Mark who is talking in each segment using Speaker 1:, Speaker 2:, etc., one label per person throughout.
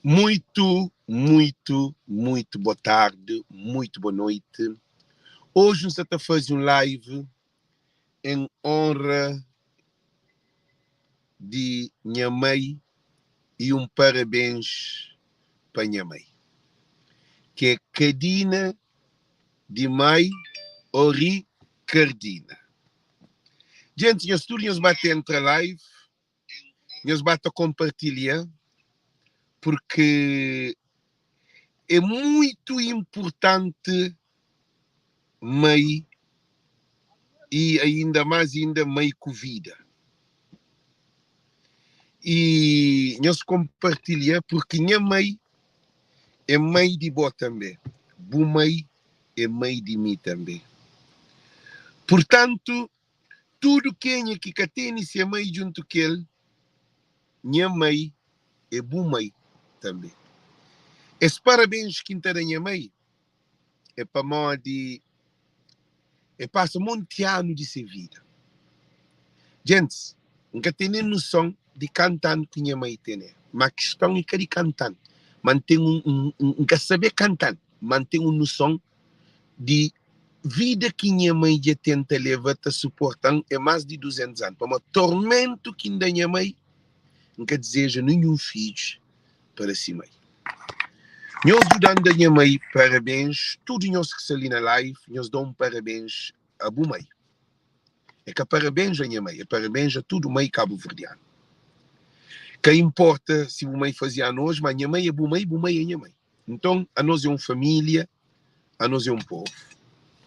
Speaker 1: Muito, muito, muito boa tarde, muito boa noite. Hoje nsa ta faze um live em honra di nha mai e um parabéns pa nha mai, que é Cadina di Mai Ori Cardina. Gente, nhos tudo nhos ba ta entra live, nhos ba ta compartilha, porque é muito importante mai e ainda mais ainda mai ku vida. E nhos compartilha porque nha mai é mai di bo també, bu mai é mai di mi també. Portanto, tudo kenha ki ka tene se mai djuntu ku el, nha mai é bu mai també. Es parabéns ki N ta da nha mai é pamodi e pasa monti anu di se vida. Gentis, N ka ten nen noson di kantu anu ki nha mai tene, ma kiston é ka di kantu anu, ma N ten un, N ka sabe kantu anu, ma N ten un noson di vida ki nha mai dja tenta leba ta suporta-m é más di 200 anu, pamodi tormentu ki N da nha mai, N ka dizeja ninhun fidju para si mai. Nhos djuda-m da nha mai parabéns, tudu nhos ki sta li na live, nhos da un parabéns a bu mai. É ka parabéns a nha mai, é parabéns a tudu mai kabuverdianu. Ka inporta si bu mai faze anu oji, ma nha mai é bu mai, bu mai é nha mai. Nton, anos é un família, anos é un povu.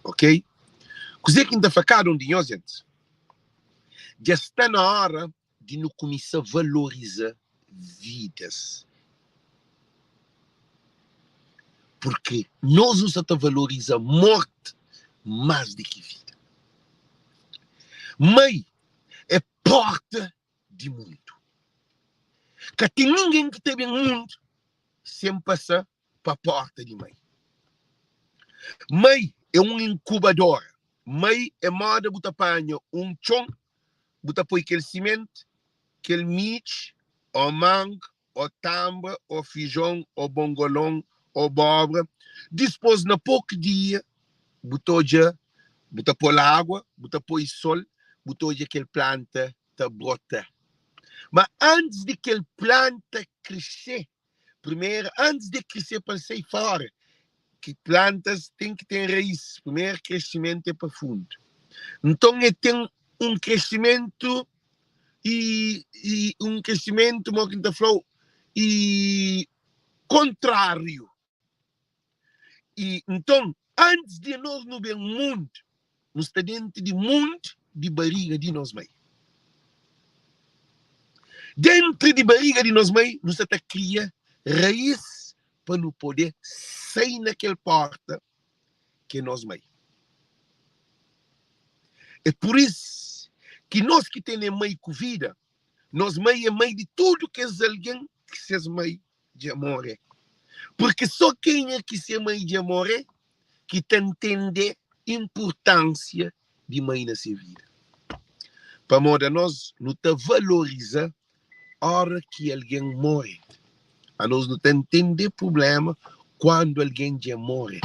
Speaker 1: Ok? Kuzê ki N ta fla kada un di nhos, gentis? Dja sta na óra di nu kumisa valoriza vidas. Purki nos nu sa ta valoriza morti más di ki vida. Mai é porta di mundu. Ka ten ningen ki ta ben mundu sen pasa pa porta di mai. Mai é un inkubadora. Mai é moda bu ta panha un txon bu ta poi kel simenti, kel midj, ó mang, ó tanbra, ó fijon, ó bongolon, ó bóbra. Dispôs na poku dia bu ta odja, bu ta pô-l água, bu ta poi sol, bu ta odja kel planta ta brota. Ma antis di kel planta kresê, Primeru, antis di krise pa el sai fora, ki plantas ten ki ten rais. Primeru kresimentu é pa fundu. Nton el ten un kresimentu i, i un kresimentu, mo ki N ta fla-u, i kontráriu. I nton, antis di anos nu ben mundu, nu sta dentu di mundu di bariga di nos mai. Dentru di bariga di nos mai, nu sta ta kria rais pa nu pode sai na kel porta ki é nos mai. É pur isu ki nos ki tene mai ku vida, nos mai é mai di tudu kes algen ki ses mai dja more. Purki so kenha ki se mai dja more ki ta ntende inpurtansia di mai na se vida. Pamodi anos nu ta valoriza ora ki algen more. Anos nu ta ntende prublema kuandu algen dja more.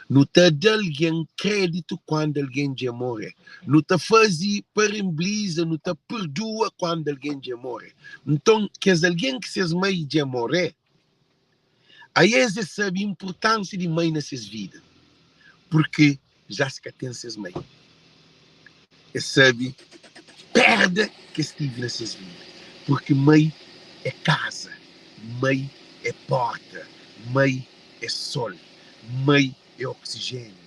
Speaker 1: Nu ta da algen kreditu kuandu algen dja more. Nu ta faze parenbliza, nu ta perdua kuandu algen dja more. Nton, kes algen ki ses mai dja more, aes es sabe inpurtansia di mai na ses vida, purki já es ka ten ses mai. Es sabe perda ki es tive na ses vida, purki mai é kaza, mai é porta, mai é sol, mai é oksijéniu,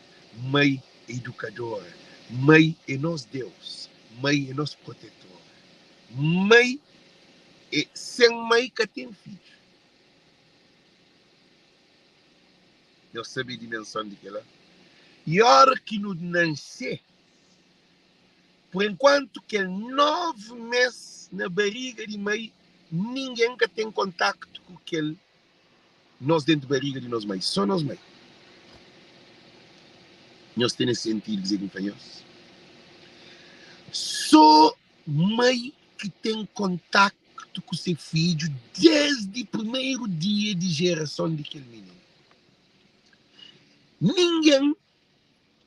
Speaker 1: mai é idukadora, mai é nos Deus, mai é nos protetora. Mai é sen mai ka ten fidju. Nhos sabe dimenson di kela? I ora ki nu nanse, por enkuantu kel 9 mes na bariga di mai, ningen ka ten kontaktu ku kel nos dentu bariga di nos mai, so nos mai. Nhos tene sentidu kuzê ki N fla nhos? So mai ki ten kontaktu. kontaktu ku se fidju désdi primeru dia di jerason di kel mininu. Ningen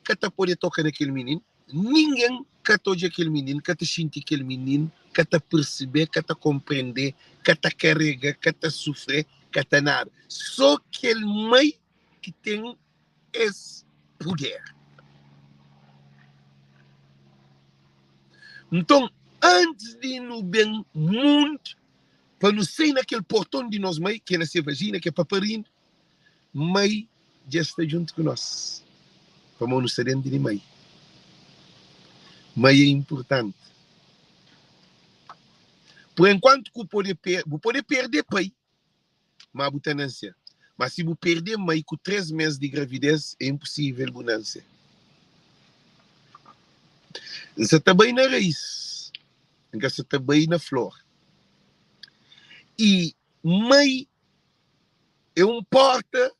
Speaker 1: ka ta pode toka na kel minin, ningen ka ta odja kel minin, ka ta xinti kel minin, ka ta persebe, ka ta konprende, ka ta karega, ka ta sufre, ka ta nada. Sô kel mai ki ten es puder. Nton, antis di nu ben mundu, pa nu sai na kel porton di nos mai, ki é na se vajina, ki é pa parinu, Mai dja sta djuntu ku nos pamodi nu sta dentu di mai. Mai é inpurtanti. Por enkuantu ku pode bu pode perde pai, ma bu ta nanse. Ma si bu perde mai ku 3 mes di gravidez, é inpusível bu nanse. N sa ta bai na rais, N ka sa ta bai na flor. I mai É un porta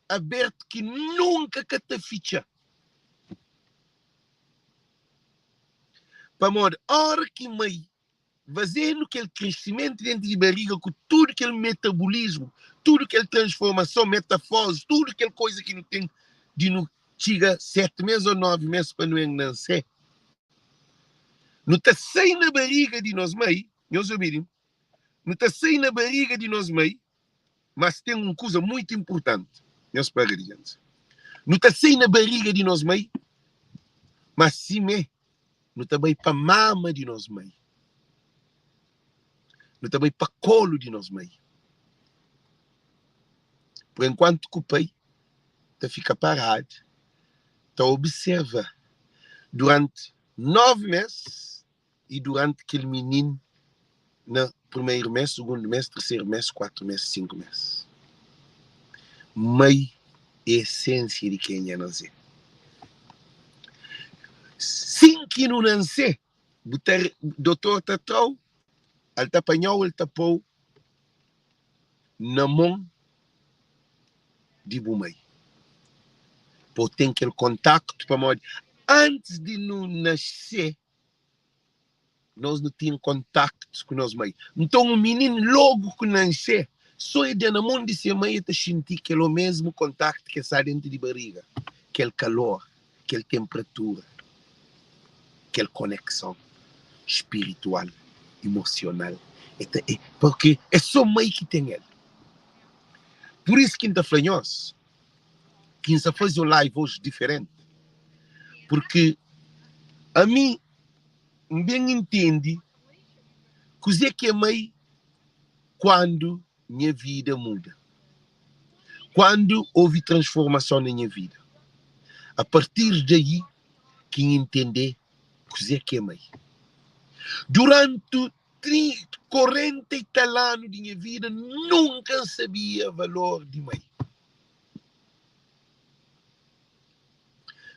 Speaker 1: abertu ki nunka ka ta fitxa. Pamodi óra ki mai faze-nu kel krisimentu déntu di bariga ku tudu kel metabolismu, tudu kel transformason, metafozi, tudu kel koza ki nu ten di nu txiga 7 mês ô 9 mês pa nu en nanse, nu ta sai na bariga di nos mai, nhos obi-m, nu ta sai na bariga di nos mai Mas ten un kuza muitu inpurtanti, nhos para di djans. Nu ta sai na bariga di nos mai, mas simé nu ta bai pa mama di nos mai. Nu ta bai pa kolu di nos mai. Por enkuantu ku pai ta fika paradu ta observa duranti 9 mes i duranti kel minin na primeru mes, sugundu mes, terseru mes, kuatu mes, sinku mes. Mai é esensia di kenha nos é. Sin ki nu nanse, bu ta dotor ta tra-u, el ta panha-u, el ta pô-u na mon di bu mai. Pa u ten kel kontaktu, pamodi antis di nu nasce, nos nu ten kontaktu ku nos mai. Nton, un mininu lógu ku nasce, sô e da na mon di se mai, e ta xinti kel omésmu kontaktu ki el sta déntu di bariga, kel kalor, kel tenpratura, kel konekson spiritual, emosional. E ta, e, porque é sô mai ki ten el. Pur isu ki N ta fla nhos ki N sta faze un live oji diferenti, porque ami N ben intendi kuzê ki é mai kuandu nha vida muda, kuandu ovi transformason na nha vida. A partir daí ki N intendê kuzê ki é mai. Durantu 40 i tal anu di nha vida nunka N sabia valor di mai.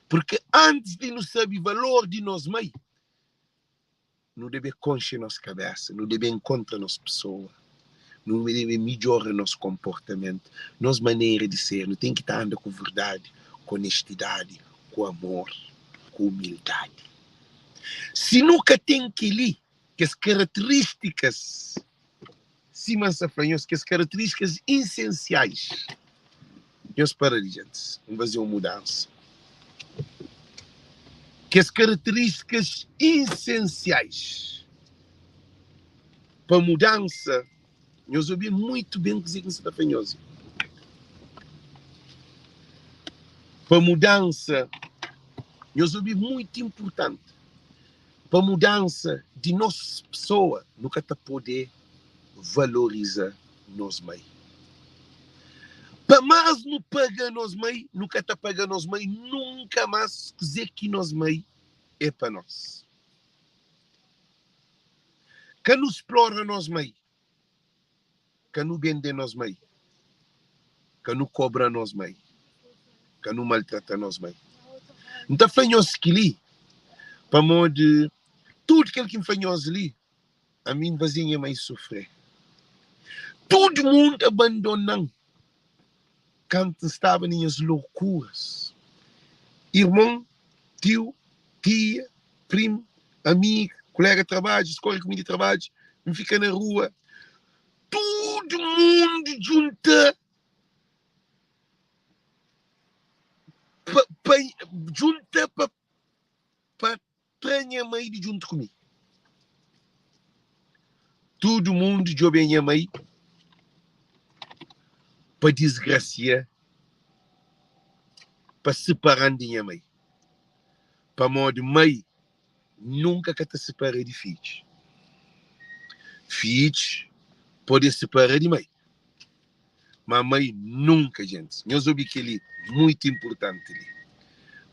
Speaker 1: Purki antis di nu sabe valor di nos mai, nu debe konxe nos kabésa, nu debe enkontra nos pesoa, nu debe midjora nos konportamentu, nos manera di ser. Nu ten ki ta anda ku verdadi, ku onestidadi, ku amor, ku umildadi. Si nu ka ten kel-li, kes karaterístikas, sima N sta fla nhos, kes karaterístikas isensiais, nhos para di djantis, N faze un mudansa. Kes karaterístikas isensiais pa mudansa, nhos obi muitu ben kuzê ki N sta ta fla nhos, pa mudansa, nhos obi muitu inpurtanti. Pa mudansa di nos pesoa nu ka ta pode valoriza nos mai. Pa más nu paga nos mai, nu ka ta paga nos mai nunka más kuzê ki nos mai é pa nos. Ka nu splora nos mai, ka nu bende nos mai, ka nu kobra nos mai, ka nu maltrata nos mai. N ta fla nhos kel-li pamodi tudu kel ki N fla nhos li, ami N faze nha mai sufre. Tudu mundu abandona-m kantu N staba na nhas lokuras. Irmon, tiu, tia, primu, amiga, kolega di trabadju, skóla ku mi di trabadju, N fika na rua. nha mai di djuntu ku mi. Tudu mundu djobe nha mai pa disgrasia, pa sipara-m di nha mai. Pamodi mai nunka ka ta sipara di fidju. Fidju pode sipara di mai, ma mai nunka. Gentis, nhos obi kel-li, muitu inpurtanti li.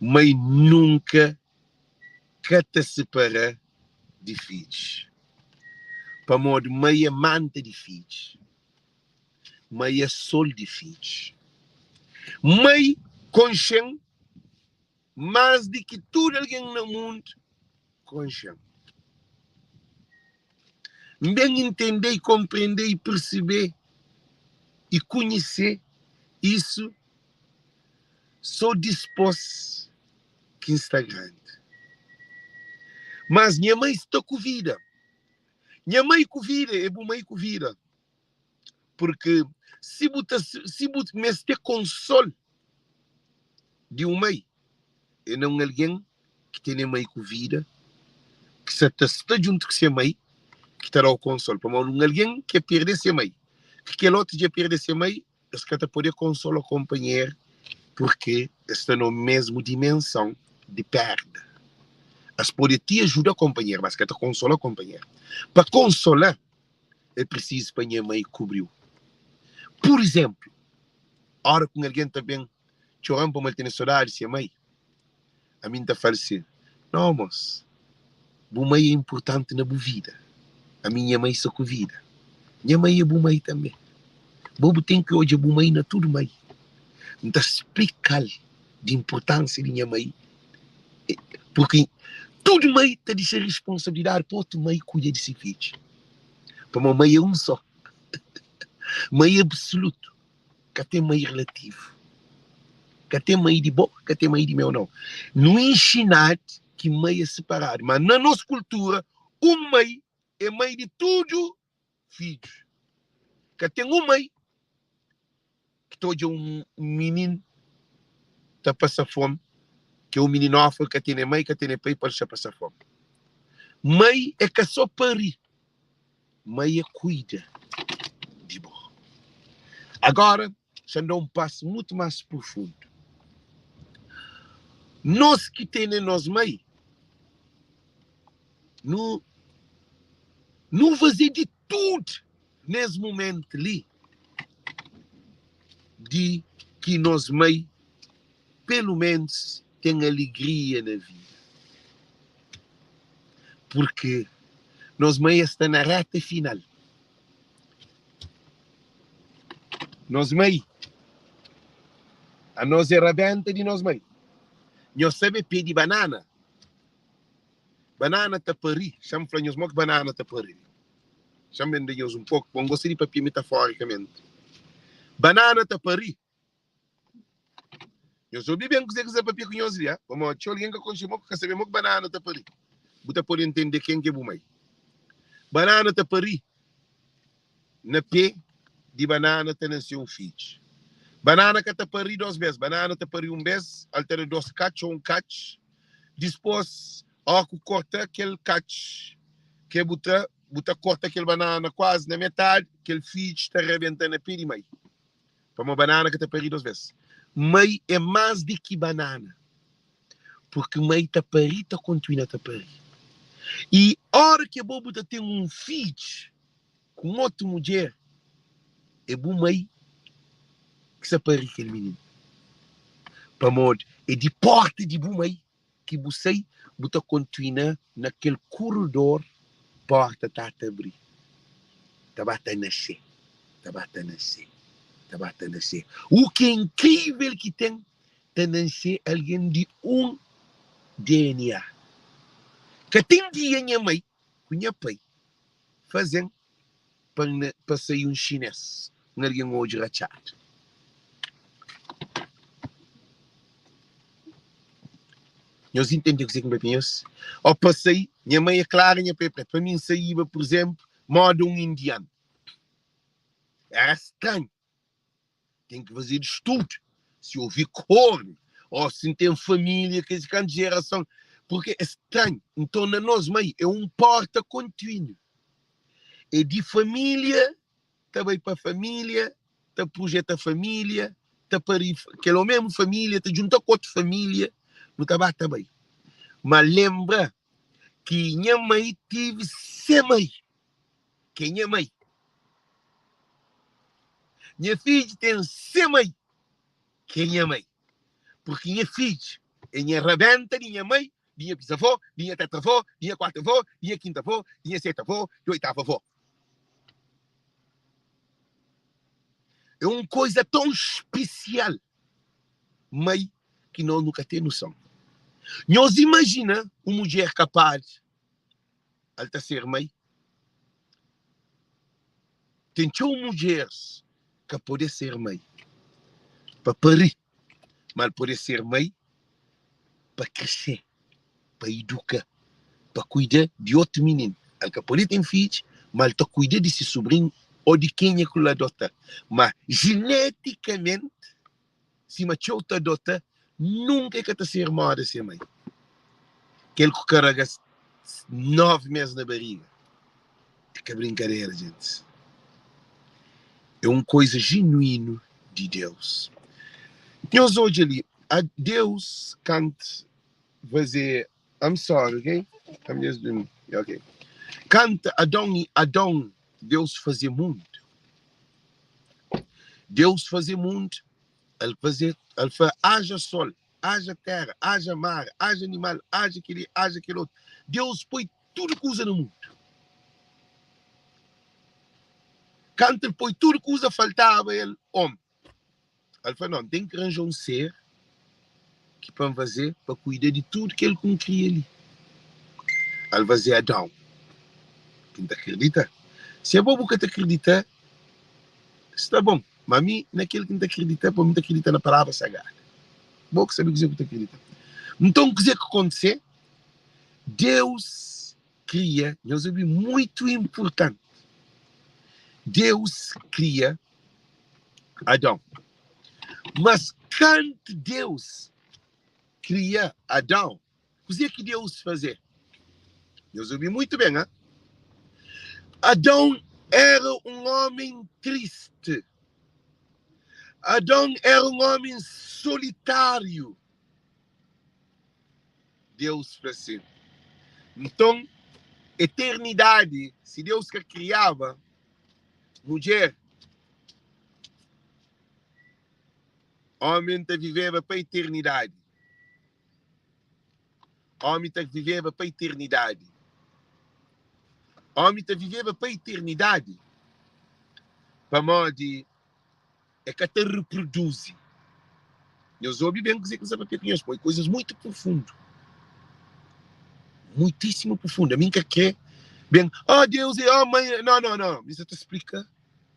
Speaker 1: Mai nunka ka ta sipara di fidju. Pamodi mai é manta di fidju, mai é sol di fidju. Mai konxe-m más di ki tudu algen na mundu konxe-m. N ben intende i konprende i persebe i konhise isu so dispos ki N sta grandi. Mas nha mai sta ku vida. Nha mai ku vida é bu mai ku vida. Purki si bu ta si bu meste konsol di un mai, é na un algen ki tene mai ku vida, ki sa ta sta djuntu ku se mai, ki ta da-u konsol. Pamodi un algen ki perde se mai, ki kel otu dja perde se mai, es ka ta pode konsola konpanheru purki es sta na mesmu dimensãu di perda. Es pode ti ajuda konpanheru, mas ka ta konsola konpanheru. Pa konsola, é prisizu pa nha mai kubri-u. Pur izénplu, óra ku un algen ta ben txora-m pamodi el tene sodadi di se mai, ami N ta fla-l si, Nau, môs, bu mai é inpurtanti na bu vida. Ami nha mai sta ku vida. Nha mai é bu mai tanbê. Bo bu ten ki odja bu mai na tudu mai. N ta splika-l di inpurtánsia di nha mai, purki tudu mai ta dixa risponsabilidadi pa otu mai kuida di se fidju. Pamodi mai é un sô. Mai é absolutu. Ka ten mai relativu. Ka ten mai di bo, ka ten mai di meu, nau. Nu inxinad ki mai é separadu, ma na nos kultura, un mai é mai di tudu fidju. Ka ten un mai ki ta odja un minin ta pasa fom, ki é un minin órfão, ka tene mai, ka tene pai, pa el sta pasa fom. Mai é ka sô pari, mai é kuida di bo. Agora, xa N da un pasu mutu más profundu. Nos ki tene nos mai, nu nu faze di tudu nes mumentu li di ki nos mai pelu menus ten alegria na vida. Purki nos mai es sta na reta final. Nos mai, anos é rabenta di nos mai. Nhos sabe pé di banana? Banana ta pari, xa-m fla nhos mo ki banana ta pari. Xa-m ben da nhos un poku, pa N gosta di papia metaforicamente. Banana ta pari. Nhos obi ben kuzê ki N sta papia ku nhos li, ha? Pamodi txeu algen ka konxe mo, ka sabe mo ki banana ta pari. Bu ta pode ntende ken ki é bu mai. Banana ta pari. Na pé di banana ta nase un fidju. Banana ka ta pari dos bes. Banana ta pari un bes, el ta da dos katxu ô un katxu. Dispôs, óra ku korta kel katxu ke bu tra, bu ta korta kel banana kuazi na metadi, kel fidju ta rabenta na pé di mai. Pamodi banana ka ta pari dos bes. Mai é más di ki banana. Purki mai ta pari, ta kontinua ta pari. I óra ki abo bu ta ten un fidju ku un otu mudjer, é bu mai ki sta pari kel mininu. Pamodi é di pórta di bu mai ki bu sai, bu ta kontinua na kel kuredor, pórta ta ta abri, ta ba ta nase, ta ba ta nase, ta ba ta nase. U ki é inkrível ki ten ta nase algen di un DNA. Ka ten dia nha mai ku nha pai faze-m pa N pa sai un xinês, un algen odju ratxadu. Nhos intende kuzê ki N papia nhos? Ó pa sai, nha mai é klara, nha pai é pretu. Pa mi N saíba, pur izénplu, móda un indianu. Éra stranhu. Ten ki fazedu studu si ovi kornu ó si N ten família kes kantu jerason. Purke é stranhu. Nton, na nos mei, é un pórta kontinu. É di família ta bai pa família, ta prujeta família, ta pari kel omésmu família, ta djunta ku otu família, nu ta ba ta bai. Má lenbra ki nha mai tive se mai, ki é nha mai. Nha fidju ten se mai, ki é nha mai. Purki nha fidju é nha rabénta di nha mai, di nha bisavó, di nha tetravó, di nha kuartavó, di nha kintavó, di nha setavó, di oitavavó. É un koiza ton spesial, mai, ki nos nu ka ten noson. Nhos imajina un mudjer kapadu al ta ser mai? Ten txeu mudjeris ka pode ser mai pa pari, ma el pode ser mai pa kresê, pa iduka, pa kuida di otu mininu. El ka pode ten fidju, ma el ta kuida di se subrinhu ô di kenha ku el adota. Ma jinetikamenti, sima txeu ta adota, nunka el ka ta ser moda se mai. Kel ku karaga 9 mês na bariga. É ka brinkadera, gentis. É un koiza jinuínu di Deus. Nhos odja li, a Deus kant faze, I'm sorry, ok? I'm just doing, ok. Kanta Adon e Adon, Deus faze mundu. Deus faze mundu, el faze, el fla, haja sol, haja terra, haja mar, haja animal, haja keli, haja kel otu. Deus poi tudu kuza na mundu. Kantu el poi tudu kuza, faltaba el omi. El fla, Nau, N ten ki ranja un ser ki pa N faze pa kuida di tudu kel ku N kria li. El faze Adão, ki N ta kridita. Si abo bu ka ta kridita, sta bon. Ma mi, na kel ki N ta kridita, pabia N ta kridita na Palavra Sagradu. Bo ki sabe kuzê ku ta kridita. Nton, kuzê ki kontise? Deus kria, nhos obi, muitu inpurtanti, Deus kria Adão. Mas kantu Deus kria Adão, kuzê ki Deus faze? Nhos obi muitu ben, ha? Adão éra un ómi tristi. Adão éra un ómi solitáriu. Deus fla si, Nton, eternidadi, si Deus ka kriaba mudjer, ómi ta viveba pa eternidadi. Ómi ta viveba pa eternidadi. Ómi ta viveba pa eternidadi pamodi é ka ta reproduzi. Nhos obi ben kuzê ki N sta papia ku nhos, poi koizas muitu profundu. Muitíssimu profundu. Ami N ka krê ben, oh Deus, oh mãe, não, não, não. Mi sa ta splika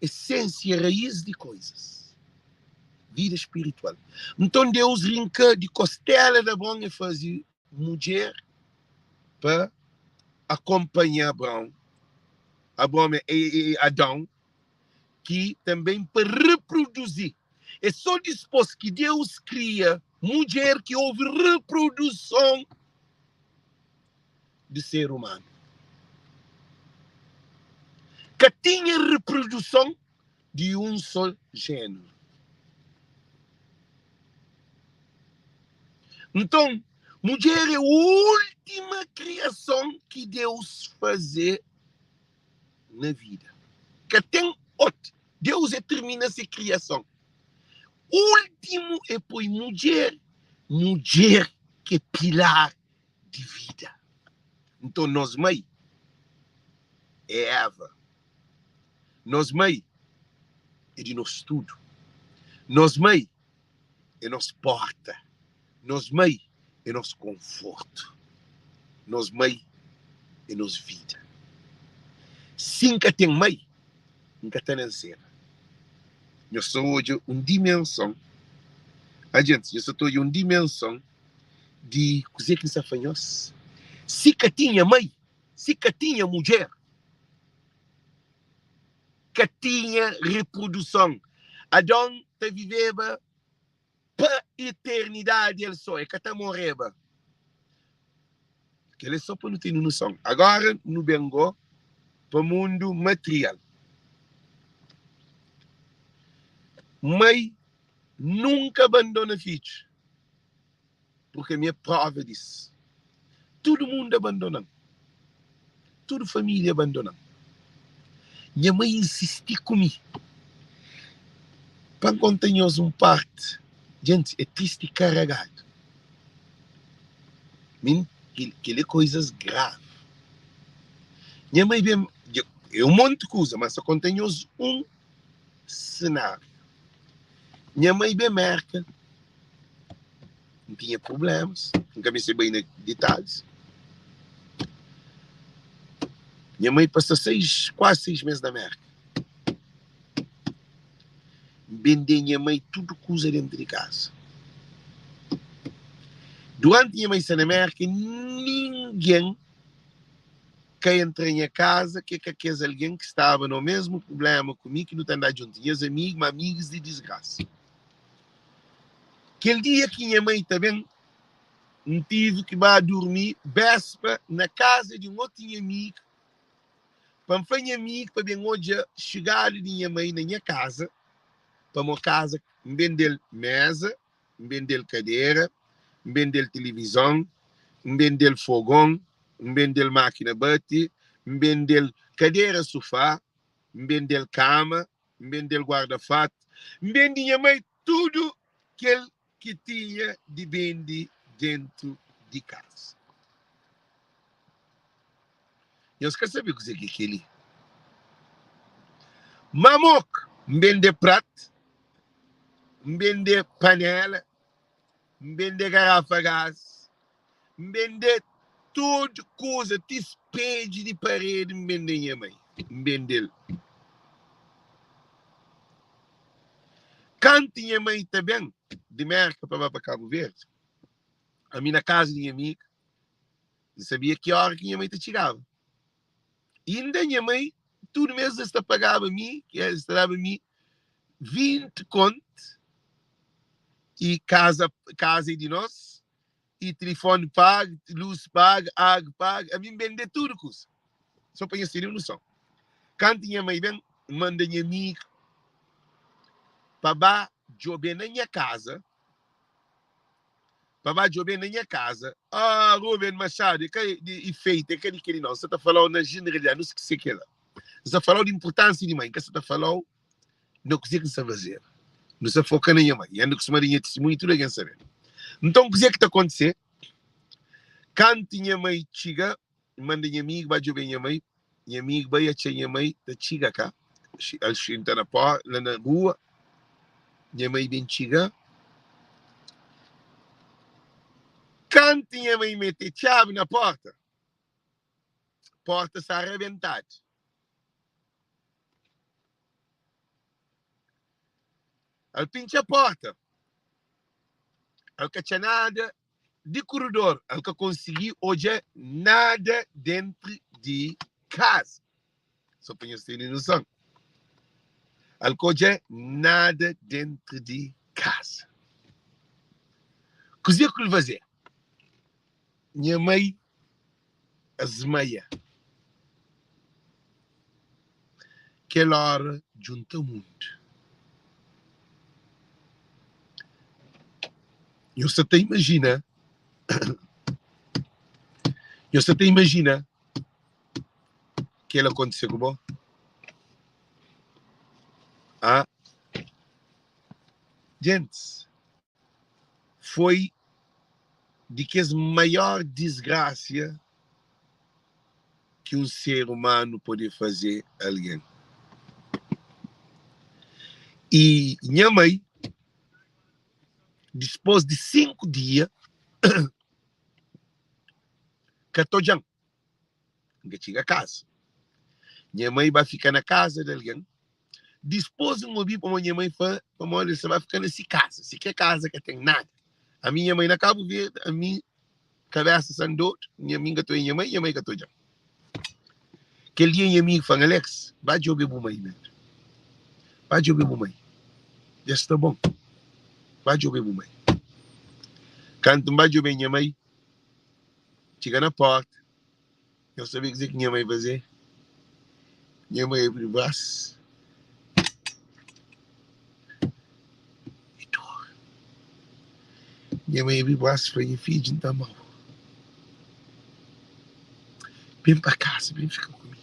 Speaker 1: essensia, raiz di koizas. Vida spiritual. Nton Deus rinka di kostela di Abraon e faze mudjer pa akonpanha Abraon, Abraon e Adão, ki tanbê pa reproduzi. É sô dipôs ki Deus kria mudjer ki houve reproduson di ser umanu. Ka tinha reproduson di un sô jéneru. Nton, mudjer é última kriason ki Deus faze na vida. Ka ten ot. Deus é termina se kriason. Últimu é poi mudjer, mudjer ki é pilar di vida. Nton nos mai é Eva. Nos mai é di nos tudu. Nos mai é nos porta. Nos mai é nos konfortu. Nos mai é nos vida. Si N ka ten mai, N ka ta nanseba. Nhos sta odja un dimenson, a gentis, nhos sta ta odja un dimenson di kuzê ki N sta fla nhos. Si ka tinha mai, si ka tinha mudjer, ka tinha reproduson. Adon ta viveba pa eternidadi el sô, el ka ta moreba. Kel é só pa nu tene noson. Agora nu ben go pa mundu material. Mai nunka abandona fidju, purki ami é prova dis. Tudu mundu abandona-m, tudu família abandona-m. Nha mai insisti ku mi pa N konta nhos un parti. Djenti, é tristi karagadu. Mi, kel-li é koizas gravi. Nha mai ben, é un monti kuza, ma N sta konta nhos un senáriu. Nha mai ben Mérka, N tinha prublémas, N ka meste bai na ditalhis. Nha mai pasa seis, kuazi seis mês na Mérka. N bende nha mai tudu kuza déntu di kaza. Duranti nha mai sta na Mérka, ningen ka entra nha kaza ke ka kes algen ki staba na omesmu prubléma ku mi ki nu ta anda djuntu, nhas amigu, ma amigus di disgrasa. Kel dia ki nha mai ta ben, N tive ki ba durmi béspa na kaza di un otu nha amigu pa N fla nha amigu pa ben odja xigadu di nha mai na nha kaza, pamô kaza N bende-l méza, N bende-l kadera, N bende-l tilivizon, N bende-l fogon, N bende-l mákina bate, N bende-l kadera sufá, N bende-l kama, N bende-l guarda-fatu, N bende nha mai tudu kel ki tinha di bende déntu di kaza. Nhos ka sabe kuzê ki é kel-li. Má mok, N bende prat, N bende panéla, N bende garafa gás, N bende tudu kuza, ti spedju di paredi N bende nha mai, N bende-l. Kantu nha mai ta ben di Mérka pa ba pa Kabu Verdi, ami na kaza di nha amiga, N sabia ki óra ki nha mai ta txigaba. Inda nha mai, tudu mês es ta pagaba mi, es ta daba mi 20 kont i kaza, kaza é di nos, i tilifoni pagu, lus pagu, agu pagu, ami N bende tudu kusa. Sô pa nhos tene un noson. Kantu nha mai ben, N manda nha amigu pa ba djobe na nha kaza, pa ba djobe na nha kaza. Ah, Ruben Machado, é ka di ifeitu, é ka di kel-li nau. N sa ta fala-u na jeneralidadi, nu skese kel-la. N sa fala-u di inpurtánsia di mai, N ka sa ta fala-u na kuzê ki N sa fazeba. Nu sa foka na nha mai. I N kustuma da nha tistimunhu, tudu algen sabe. Nton, kuzê ki ta kontise? Kantu nha mai txiga, N manda nha amigu ba djobe nha mai. Nha amigu bai atxa nha mai ta txiga ka. El xinta na por, la na rua. Nha mai ben txiga. Kantu nha mai mete txabi na porta, porta sta rabentadu. El pintxa porta, el ka txa nada di kuridor, el ka konsigi odja nada dentru di kaza. Só pa nhos tene noson. El ka odja nada dentru di kaza. Kuzê ku el faze? Nha mai smaia. Kel óra djunta mundu. Nhos sa ta imajina, nhos sa ta imajina kel akontise ku bo? Ah, gentis, foi di kes maior disgrasia ki un ser umanu pode faze algen. I nha mai, dispos di 5 dia, ka ta odja-m. N ka txiga kaza. Nha mai ba fika na kaza di algen. Dispôs N obi pamodi nha mai fla pamodi el sta ba fika na si kaza. Si ke kaza ka ten nada. Ami nha mai na Kabu Verdi, ami kabesa sta ndodu, nha mi N ka ta odja nha mai, nha mai ka ta odja-m. Kel dia nha amigu fla-m, Alex, ba djobe bu mai men. Ba djobe bu mai. Dja sta bon. Ba djobe bu mai. Kantu N ba djobe nha mai. Txiga na porta, nhos sabe kuzê ki nha mai faze? Nha mai abri bras e dor. Nha mai abri bras fla, nha fidju, N ta ama-u. Ben pa kaza, ben fika ku mi.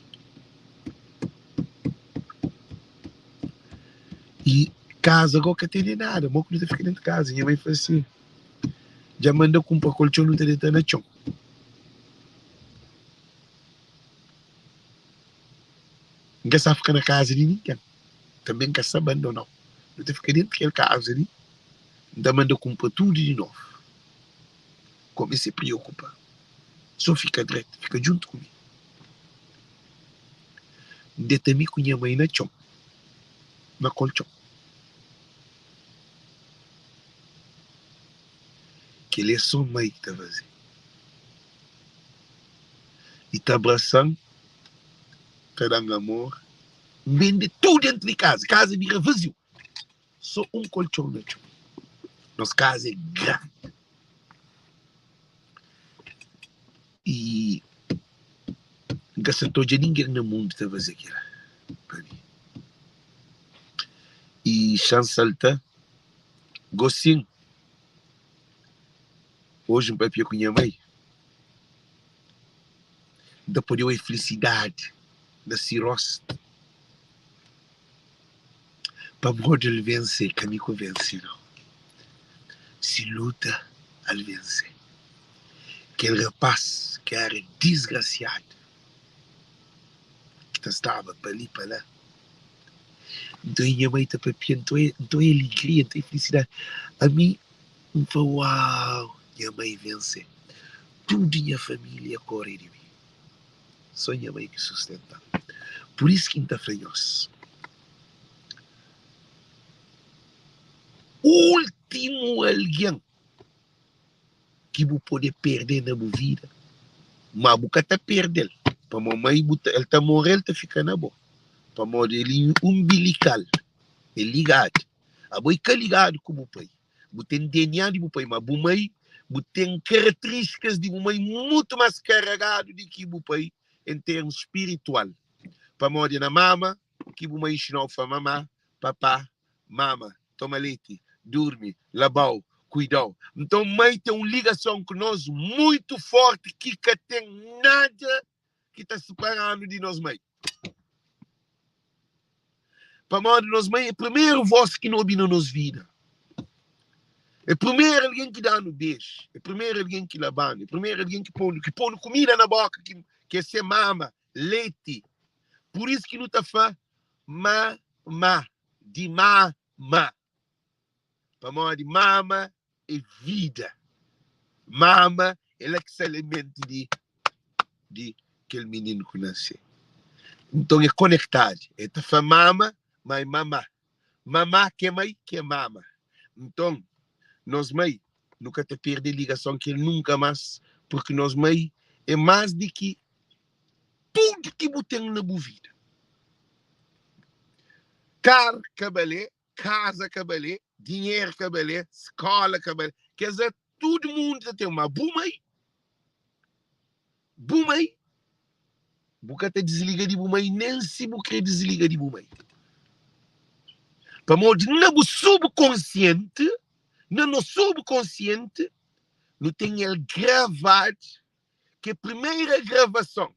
Speaker 1: I kaza go ka tene nada, mo ku nu ta fika dentu kaza? Nha mai fla si, Dja manda kunpra koltxon nu ta deta na txon. N ka sa fika na kaza di ningen, tanbe N ka sa bandonau. Nu ta fika dentu kel kaza li, N ta manda kunpra tudu di novu. Kumesa priokupa, so fika dretu, fika djuntu ku mi. N deta mi ku nha mai na txon, na koltxon. Kel-li é sô mai ki ta faze. E ta abrasa-m, ta da-m amor. N bende tudu déntu di kaza, kaza bira vaziu. Sô un koltxon na txon. Nos kaza é grandi. I N ka sa ta odja ningen na mundu ta faze kila pa mi. I xa-m salta gosin. Oji N papia ku nha mai, N ta pode oi filisidadi na si rostu. Pamodi el vense, ka mi ku vense nau. Si luta, al vense. Kel rapás ki éra disgrasiadu, ki ta staba pa li pa la. Nton i nha mai ta papia, nton é, nton é alegria, nton é felisidadi. Ami, N fla, uau, nha mai vense. Tudu nha família kóre di mi. Sô nha mai ki sustenta-m. Pur isu ki N ta fla nhos, últimu algen ki bu pode perde na bu vida, má bu ka ta perde-l, pamodi mai bu ta, el ta more, el ta fika na bo, pamodi el é unbilikal, é ligadu. Abo é ka ligadu ku bu pai. Bu ten DNA di bu pai, ma bu mai, bu ten karatrístikas di bu mai mutu más karagadu di ki bu pai en termus spiritual. Pamodi é na mama ki bu mai inxina-u fla mamá, papá, mama, toma leti, durmi, laba-u, kuida-u. Nton mai ten un ligason ku nos mutu fórti ki ka ten nada ki ta sipara-nu di nos mai. Pamodi nos mai é primeru vós ki nu obi na nos vida. É primeru algen ki da-nu beju, é primeru algen ki laba-nu, é primeru algen ki pô-nu ki pô-nu kumida na bóka, ki, ki é se mama, leti. Pur isu ki nu ta fla ma-ma, di ma-ma. Pamodi mama é vida. Mama é la ki sta alimenti di di kel mininu ku nase. Nton é konektadu. El ta fla mama, ma é mamá. Mamá ki é mai, ki é mama. Nton, nos mai, nu ka ta perde ligason ku el nunka más, purki nos mai é más di ki tudu ki bu ten na bu vida. Kar ka bale, kaza ka bale, dinheru ka bale, skola ka bale, kes la tudu mundu ta ten, ma bu mai, bu mai, bu ka ta disliga di bu mai nen si bu kre disliga di bu mai. Pamodi na bu subkonsienti, na nos subkonsienti, nu ten el gravadu, ki é primeira gravason.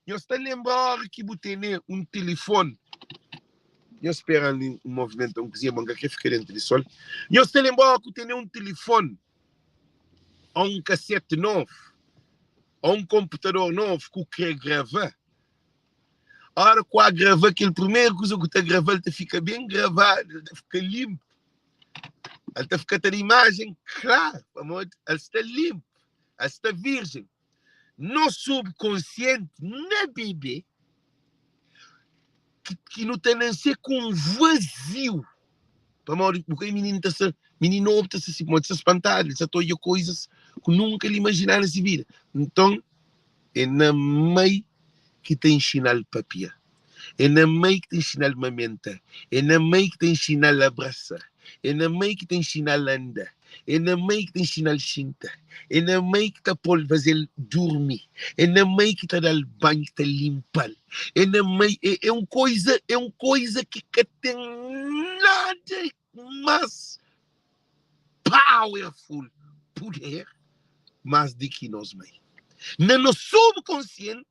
Speaker 1: Nhos ta lenbra óra ki bu tene un tilifon? Nhos spera li un movimenta un kuzinha, ma N ka kre fika dentu di sol. Nhos ta lenbra óra ku tene un tilifon ô un kasete novu ô un konputador novu ku kre grava? Óra ku a grava, kel primeru kuza ku ta grava, el ta fika ben gravadu, el ta fika linpu, el ta fika ta da imajen klaru, pamodi el sta linpu, el sta virjen. Nos subkonsienti na bebe ki, ki nu ta nanse ku un vaziu. Pamodi bu ka mininu ta sta, mininu nobu ta sta si, pamodi sta spantadu, el sta ta odja koizas ku nunka el imajina na si vida. Nton, é na mai ki ta inxina-l papia, é na mai ki ta inxina-l mamenta, é na mai ki ta inxina-l abrasa, é na mai ki ta inxina-l anda. É na mai ki ta inxina-l xinta, é na mai ki ta pô-l faze-l durmi, é na mai ki ta da-l banhu, ki ta linpa-l, é na mai, é, é un koiza, é un koiza ki ka ten nada más powerful, puder, más di ki nos mai. Na nos subkonsienti,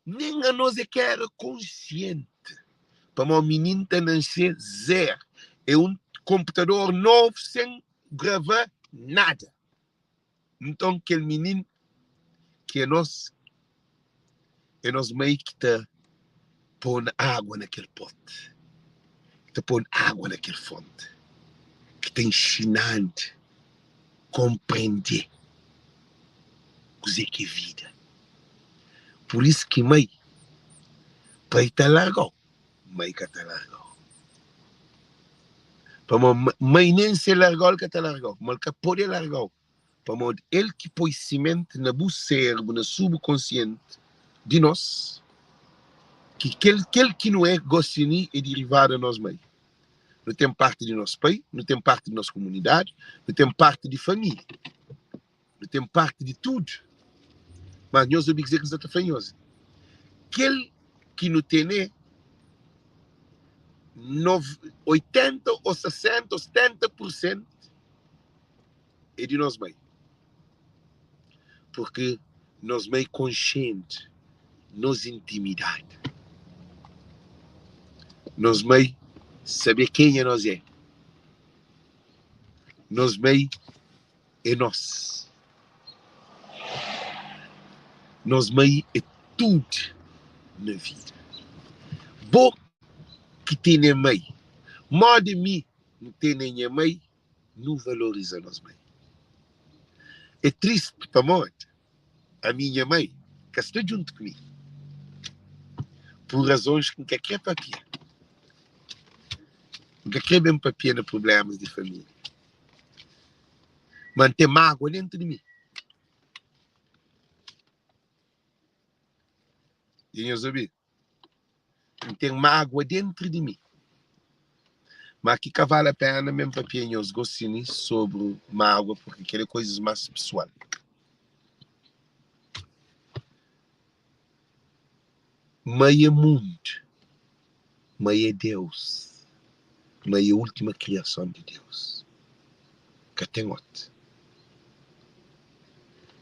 Speaker 1: Nen anos é ka éra konsienti pamodi minin ta nansê zer, é un konputador novu sen gravá nada. Nton kel minin ki é nos, é nos mai ki ta pô-nu água na kel poti, ki ta pô-nu água na kel fonti, ki ta inxina-nu konprende kuzê ki é vida. Pur isu ki mai, pai ta larga-u, mai ka ta larga-u. Pamodi mai nen si el larga-u, el ka ta larga-u, pamodi el ka pode larga-u, pamodi el ki poi simenti na bu sérbu, na subkonsienti di nos, ki kel kel ki nu é gosi li é dirivadu di nos mai. Nu ten parti di nos pai, nu ten parti di nos komunidadi, nu ten parti di família. Nu ten parti di tudu. Mas nhos obi kuzê ki N sta ta fla nhos. Kel ki nu tene, 80 ô 60 ô 70 pur sentu é di nos mai. Purki nos mai konxente nos intimidadi. Nos mai sabe kenha nos é. Nos mai é nos. Nos mai é tud na vida. Bo ki tene mai, modi mi N tene nha mai, nu valoriza nos mai. É triste pamodi ami nha mai ka sta djuntu ku mi pur razons ki N ka kre papia. N ka kre ben papia na prublémas di família. Ma N ten mágua déntu di mi. Dja nhos obi? N ten mágua déntu di mi. Ma ki ka vale a pena ben papia nhos gosi li sobri mágua, purki kel é koizas más pesoal. Mai é mundu, mai é Deus, mai é última kriason di Deus. Ka ten otu.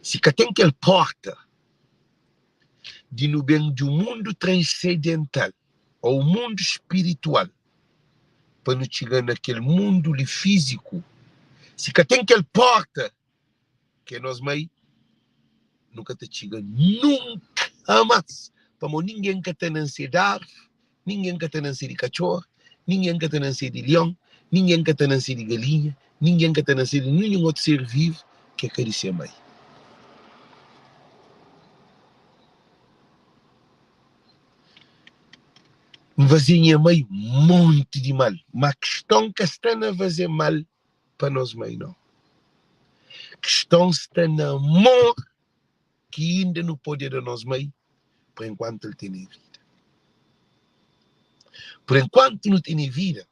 Speaker 1: Si ka ten kel porta di nu ben di un mundu transedental ô un mundu spiritual pa nu txiga na kel mundu li fíziku, si ka ten kel porta ki é nos mai, nu ka ta txiga nunka más, pamodi ningen ka ta nanse di arvi, ningen ka ta nanse di katxor, ningen ka ta nanse di lion, ningen ka ta nanse di galinha, ningen ka ta nanse di ninhun otu ser vivu ki é ka di se mai. N faze nha mai monti di mal, má kiston ka sta na faze mal pa nos mai no. Kiston sta na amor ki inda nu pode da nos mai pa enkuantu el tene vida. Por enkuantu nu tene vida,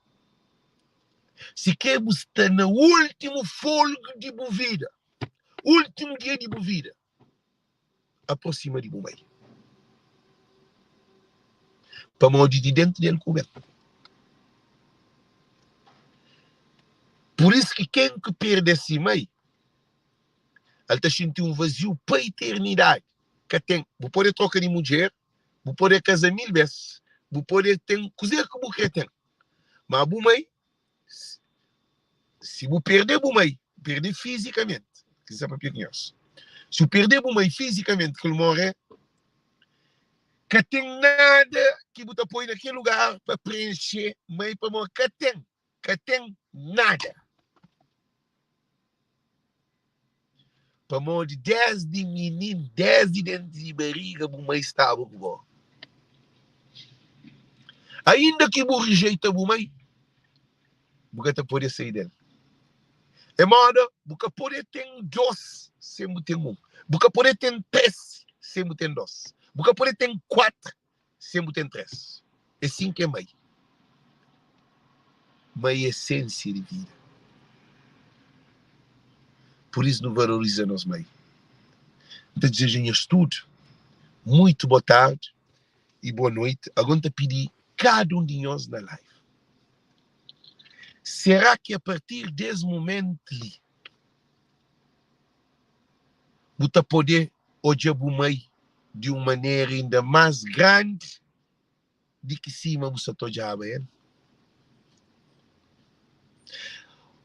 Speaker 1: si ke bu sta na últimu folgu di bu vida, últimu dia di bu vida, aprosima di bu mai. Pamodi di dentu del ku ben. Pur isu ki ken ki perde si mai, el ta xinti un vaziu pa iternidadi. Ka ten, bu pode troka di mudjer, bu pode kaza mil bes, bu pode ten kuze ki bu kre ten, ma bu mai, si bu perde bu mai, perde fizikamenti, ki sa papia ku nhos, si bu perde bu mai fizikamenti ki el more, ka ten nada ki bu ta poi na kel lugar pa prenxe mai pamodi ka ten, ka ten nada. Pamodi desdi minin, desdi dentu di bariga bu mai staba ku bo. Ainda ki bu rijeita bu mai, bu ka ta pode sai del. É moda bu ka pode ten dos sen bu ten un. Bu ka pode ten tres sen bu ten dos. Bu ka pode ten kuatru sen bu ten tres. É sin ki é mai. Mai é esensia di vida. Pur isu nu valoriza nos mai. N ta dizeja nhos tudu muitu bo tardi i boa noiti. Agora N ta pidi kada un di nhos na live, será ki a partir des mumentu li bu ta pode odja bu mai di un manera inda más grandi di ki sima bu sa ta odjaba el?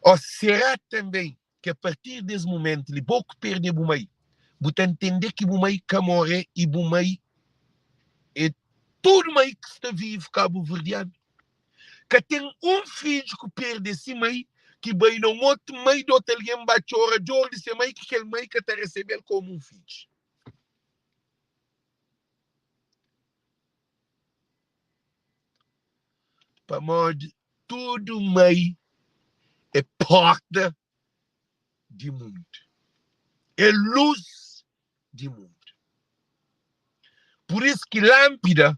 Speaker 1: Ô será tanbê ki a partir des mumentu li, bo ku perde bu mai, bu ta ntende ki bu mai ka more i bu mai é tudu mai ki sta vivu kabuverdianu? Ka ten un fidju ku perde si mai ki bai na un otu mai di otu algen ba txora dor di se mai ki kel mai ka ta resebe-l komu un fidju. Pamodi tudu mai é porta di mundu, é lus di mundu. Pur isu ki lánpida,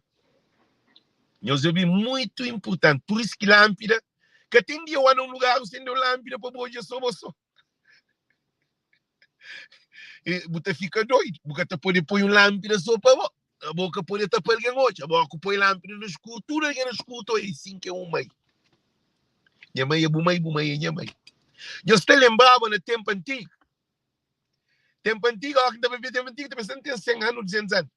Speaker 1: nhos obi, muitu inpurtanti, pur isu ki lánpida ka ten dia oa na un lugar bu sende un lánpida pa bu odja so bo so. Bu ta fika doidu, bu ka ta pode poi un lánpida so pa bo. Abo ka pode tapa algen odja, abo ku poi lánpida na skuru, tudu algen na skuru ta odja. E sin ki é un mai. Nha mai é bu mai, bu mai é nha mai. Nhos ta lenbraba na tenpu antigu? Tenpu antigu, óra ki N ta papia tenpu antigu, ta pensa N ten 100 anu, 200 anu.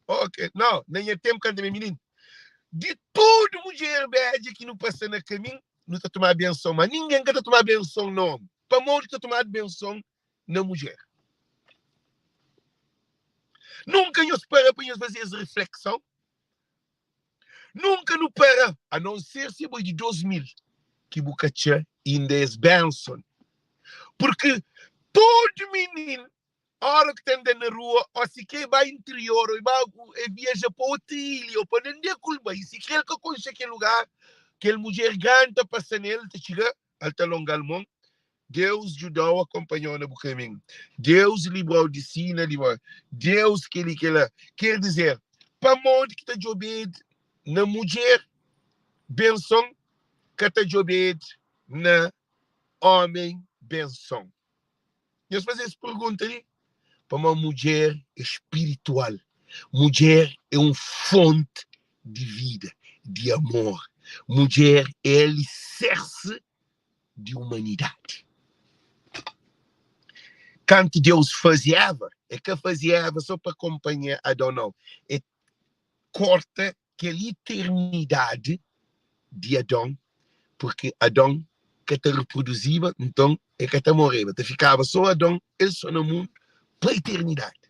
Speaker 1: Ok, no, na nha tenpu kantu mi é mininu, di tudu mudjer bedja ki nu pasa na kamin, nu ta toma benson, ma ningen ka ta toma benson na omi. Pamodi ta tomadu benson na mudjer? Nunka nhos para pa nhos faze es reflekson? Nunka nu para, a non ser si bo é di 2000 ki bu ka txa inda es benson. Purki tudu minin ora ki ta anda na rua o si kre bai interior o bai e viaja pa otu ilha o pa nande ku el bai, si kre el ka konxe kel lugar, kel mudjer grandi ta pasa nel, ta txiga, el ta longa-l mon, Deus djuda-u akonpanha-u na bu kaminhu, Deus libra-u di si na libra-u, Deus kel-li kel-la. Ker dizer, pamodi ki ta djobedu na mudjer benson, ka ta djobedu na omen benson? Nhos faze es pergunta li? Pamodi mudjer é spiritual, mudjer é un fonti di vida, di amor, mudjer é alisersi di umanidadi. Kantu Deus faze Eva, el ka faze Eva sô pa konpanha Adon, nau. El korta kel iternidadi di Adon, purki Adon ka ta reproduziba, nton el ka ta moreba, ta fikaba sô Adon, el sô na mundu pa iternidadi.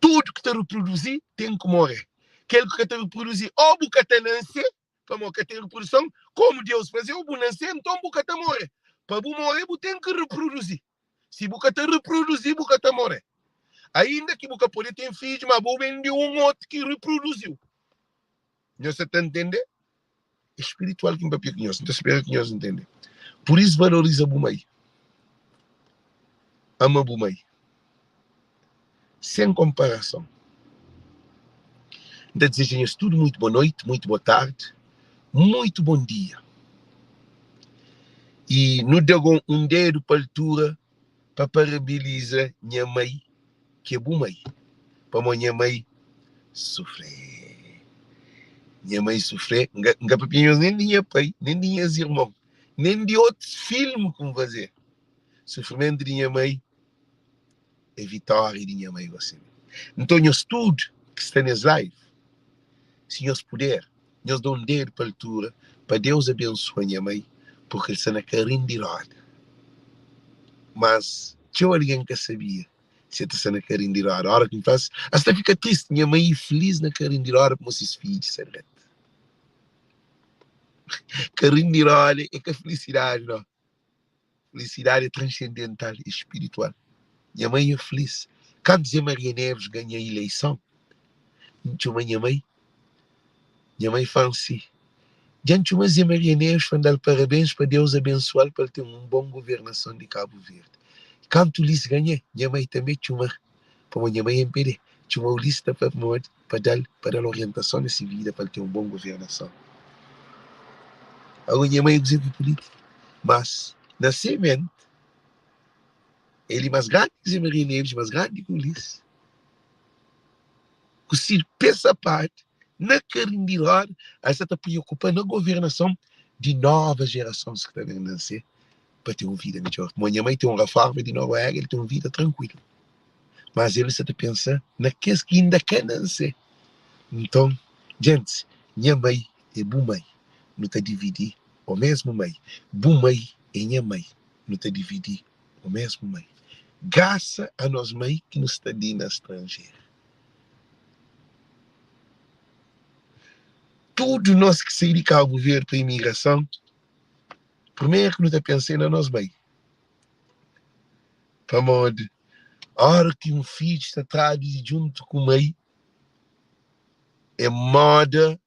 Speaker 1: Tudu ki ta reproduzi ten ki more. Kel ki ka ta reproduzi, ô bu ka ta nanse, pamodi ka ten reproduson, komu Deus faze-u, bu nanse, nton bu ka ta more. Pa bu more, bu ten ki reproduzi. Si bu ka ta reproduzi, bu ka ta more. Ainda ki bu ka pode ten fidju, ma bu ben di un otu ki reproduziu. Nhos sa ta ntende? É spiritual ki N papia ku nhos. N ta spera ki nhos ntende. Pur isu, valoriza bu mai. Ama bu mai. Sen konparason. N ta dizeja nhos tudu muitu bo noiti, muitu bo tardi, muitu bon dia. I nu da un dedu pa altura pa parabiliza nha mai ki é bu mai, pamodi nha mai sufrê. Nha mai sufrê. N ka, N ka papia nhos nen di nha pai, nen di nhas irmon, nen di otus filmu ku N fazê. Sufrimentu di nha mai é vitória di nha mai gosi. Nton nhos tudu ki sta nes live, si nhos puder, nhos da un dedu pa altura pa Deus abensua nha mai, purki el sta na karin di roda. Mas txeu algen ka sabia si el ta sta na karin di roda. Ora ki N fla-s, es ta fika tristi. Nha mai e filis na karin di roda pamodi ses fidju sta dretu. Karin di roda é ka filisidadi, no. Felicidade é transcendental, é espiritual. Nha mãe é feliz. Kantu Zé Maria Neves ganha ileison, N txoma nha mãe, nha mãe fla-m si, Dja N txoma Zé Maria Neves pa N da-l parabéns pa Deus abensua-l pa el ten un bon governason di Kabu Verdi. Kantu Ulisses ganha, nha mãe tanbe txoma, pamodi nha mãe é MPD, txoma Ulisses ta fla pamodi pa da-l pa da-l orientason na se vida pa el ten un bon governason. Agora nha mãe é kuzê ku pulítika? Mas, na se mente, El e mas grandi ki Zé Maria Neves, mas grandi ki Ulisses. Ku si pé sapadu na karin di roda, el sa ta preokupa na governason di nova jerasons ki ta ben nanse pa ten un vida midjor. Pamodi nha mai ten un raforma di Noruega, el ten un vida trankuilu. Mas el sa ta pensa na kes ki inda ka nanse. Nton, djentis, nha mai é bu mai, nu ta dividi o mesmu mai. Bu mai é nha mai, nu ta dividi o mesmu mai. Grasa a nos mai ki nu sta li na stranjeru. Tudu nos ki sai di Kabu Verdi pa imigrason, primeru ki nu ta pensa é na nos mai. Pamodi óra ki un fidju ta tradu di djuntu ku mai, é móda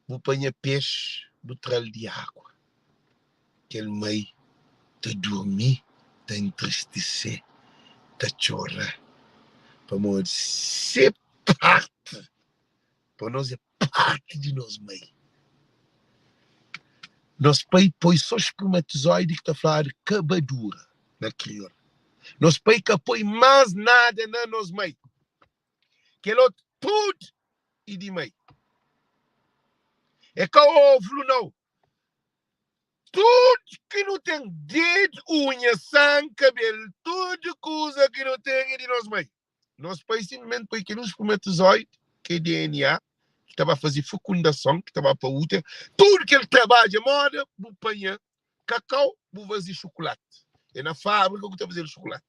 Speaker 1: bu panha pexi bu tra-l di agua. Kel mai ta durmi, ta entristise, ta txora, pamodi se parti pa nos é parti di nos mai. Nos pai poi so spermatozoidi ki ta fladu kabadura na kriol. Nos pai ka poi mas nada na nos mai. Kel otu tudu e di mai. É ka óvulo nau. Tudo ki nu ten, dedu, unha, sangi, kabelu, tudu kuza ki nu ten é di nos mai. Nos pai simplesmente poi kel un spermatozoide, ki é DNA, ki ta ba faze fekundason, ki ta ba pa útero, tudu kel trabadja moda bu panha kakau bu faze xukulati. É na fábrika ku ta fazedu xukulati.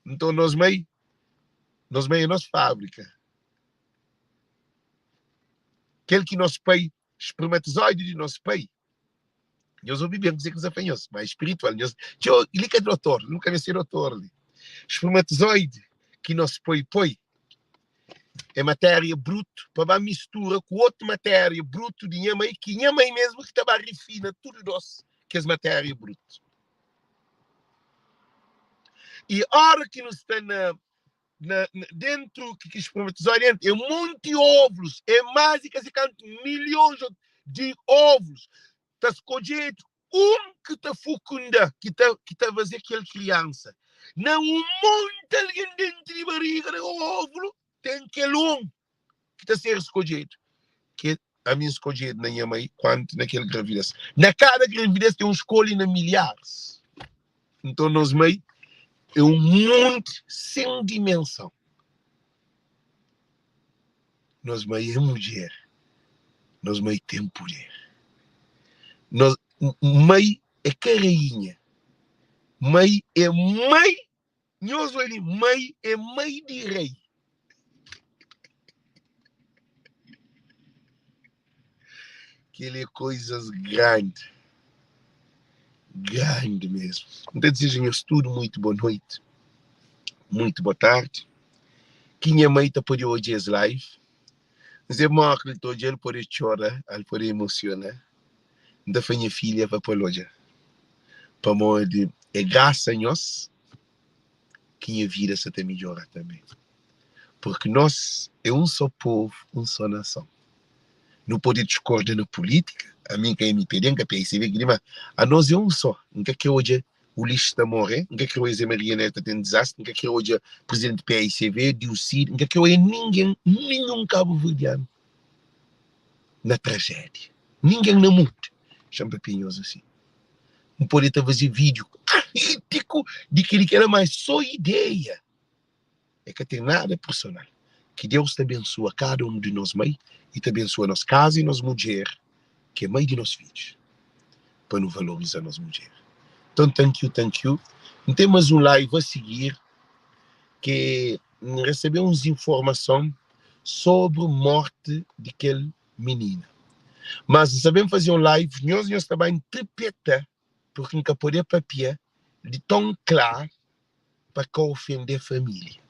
Speaker 1: Nton nos mai, nos mai é nos fábrika. Kel ki nos pai, spermatozoide di nos pai, nhos obi ben kuzê ki N sta fla nhos, ma é spiritual, nhos, txeu, li ka dotor, nu ka meste dotor li. Spermatozoide ki nos pai poi é matéria brutu pa ba mistura ku otu matéria brutu di nha mai, ki nha mai mesmu ki ta ba rifina tudu dos kes matéria brutu. I ora ki nu sta na na, na dentru ki ki spermatozoide entra, é monti óvulos, é más di ka se kantu milhons di óvulos ta skodjedu un ki ta fukunda, ki ta ki ta faze kel kriansa. Na un monti algen dentru di bariga di óvulo ten kel un ki ta ser skodjedu, ki ami N skodjedu na nha mai kantu na kel gravidez. Na kada gravidez ten un skolha na milharis. Nton nos mai é un monti sen dimensão. Nos mai é mudjer, nos mai ten puder. Nos mai é ka rainha, mai é mai. Nhos oi li, mai é mai di rei. Kel-li é koizas grandi, grandi mesmu. N ta dizeja nhos tudu muitu bo noiti, muitu bo tardi. Ki nha mai ta pode odja es live. N se mó ki el ta odja, el pode txora, el pode emosiona. N ta fla nha filha pa pô-l odja, pamodi é grasa nhos ki nha vida sa ta midjora tanbê. Purki nos é un só povu, un só nason. Nu pode diskorda na pulítika, ami N ka MPD, N ka PICB, kel-li, má anos é un só. N ka krê odja Ulisses ta morrê, N ka krê odja Zé Maria Neto ta ten dizastri, N ka krê odja prizidenti PICV, Dilcide, N ka krê odja ningen, ninhun kabuverdianu na trajédia. Ningen na mundu. Xa-m papia nhos asi. N pode ta faze vídiu krítiku di kel-li, kel-la, má é sô ideia. É ka ten nada personal. Ki Deus ta bensua kada un di nos mai i ta bensua nos kaza i nos mudjer, ki é mai di nos fidjus, pa nu valoriza nos mudjer. Nton, thank you, thank you. N ten más un live a sigir ki N resebe uns informason sobri morti di kel minina. Mas N sta ben faze un live, nhos nhos ta ba interpreta, porque N ka pode papia di ton klar pa ka ofende família.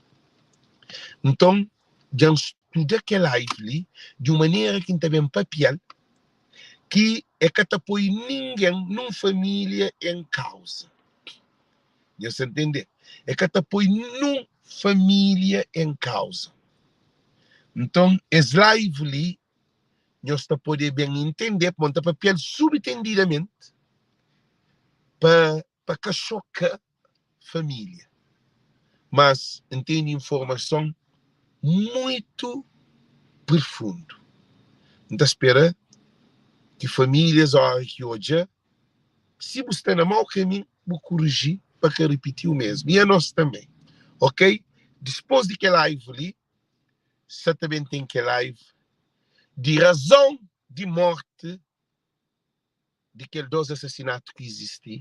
Speaker 1: Nton, dja N studa kel live li di un manera ki N ta ben papia-l ki e ka ta poi ningen nun família en kauza. Nhos ta ntende? E ka ta poi nun família en kauza. Nton, es live li, nhos ta pode ben intende, pamodi N ta papia-l subtendidamenti pa pa ka xoka família. Mas N tene informason muitu profundu. N ta spera ki famílias óra ki odja si bu sta na mau kamin bu kuriji pa ka ripiti u mesmu i anos tanbe ok. Dispos di kel live li sa ta ben ten kel live di razon di morti di kel 2 asasinatu ki izisti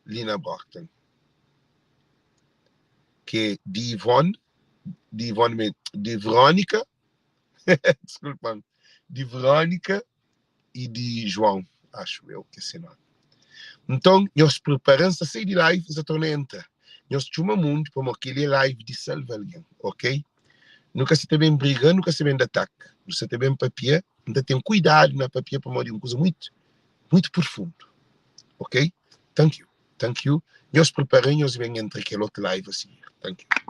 Speaker 1: li na Brockton ke di Ivone di Ivone di Veronica diskulpa-m di Veronica i di João, acho eu que é se nome. Nton, nhos prepara, N sta sai di live, N sta torna entra. Nhos txuma mundu pamodi kel-li é live di salva algen, ok? Nu ka sa ta ben briga, nu ka sa ben da ataka, nu sa ta ben papia. N ta ten kuidadu na papia pamodi é un kuza muitu, muitu profundu, ok? Thank you, thank you. Nhos prepara, nhos ben entra kel otu live a sigir. Thank you.